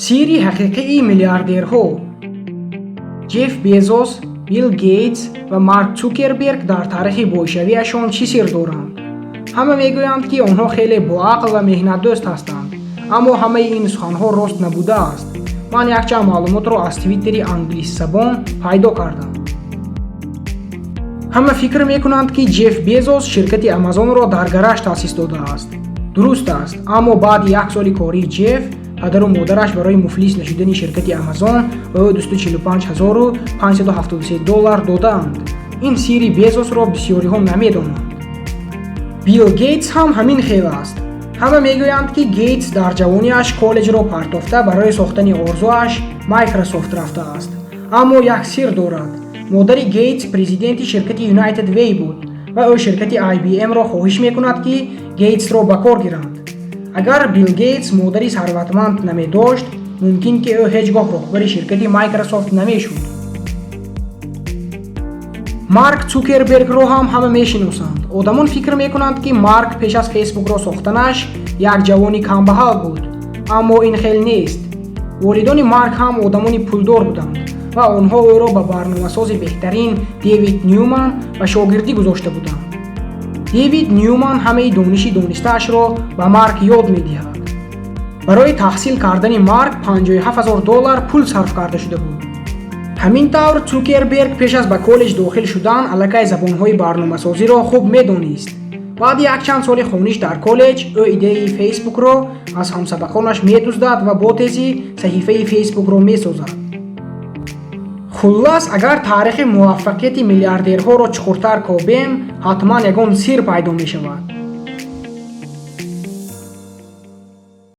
Сирри ҳақиқии миллиардерҳо. Ҷеф Безос, Билл Гейтс ва Марк Цукерберг дар таърихи бойшавиашон чӣ сир доранд? Ҳама мегӯянд, ки онҳо хеле боақл ва меҳнатдӯст ҳастанд, аммо ҳамаи ин суханҳо рост набудааст. Ман якчанд маълумотро аз Твиттери англисзабон пайдо кардам. Ҳама фикр мекунанд, ки Ҷеф Безос ширкати Амазонро дар гараж таъсис додааст. Дуруст аст, аммо баъди як соли кории Ҷеф падару модараш барои муфлис нашудани ширкати Амазон ба ӯ 245 573 доллар додаанд. Ин сирри Безосро бисёриҳо намедонанд. Билл Гейтс ҳам ҳамин хел аст. Ҳама мегӯянд, ки Гейтс дар ҷавониаш коллеҷро партофта, барои сохтани орзуаш Майкрософт рафтааст, аммо як сир дорад. Модари Гейтс президенти ширкати United Way буд ва ӯ ширкати IBM-ро хоҳиш мекунад, ки Гейтсро ба кор гиранд. Агар Билл Гейтс модари сарватманд намедошт, мумкин ки ӯ ҳеҷ гоҳ роҳбари ширкати Майкрософт намешуд. Марк Цукербергро ҳам ҳама мешиносанд. Одамон фикр мекунанд, ки Марк пеш аз Фейсбукро сохтанаш як ҷавони камбаҳал буд, аммо ин хел нест. Волидони Марк ҳам одамони пулдор буданд ва онҳо ӯро ба барномасози беҳтарин Дэвид Нюман ба шогирдӣ гузошта буданд. Дэвид Нюман ҳамаи дониши донистаашро ба Марк ёд медиҳад. Барои таҳсил кардани Марк 57 000 доллар пул сарф карда шуда буд. Ҳамин тавр, Цукерберг пеш аз ба коллеҷ дохил шудан аллакай забонҳои барномасозиро хуб медонист. Баъди якчанд соли хониш дар коллеҷ ӯ идеяи Фейсбукро аз ҳамсабақонаш медуздад ва бо тезӣ саҳифаи Фейсбукро месозад. Хуллас, агар таърихи муваффақияти миллиардерҳоро чуқуртар кобем, ҳатман ягон сир пайдо мешавад.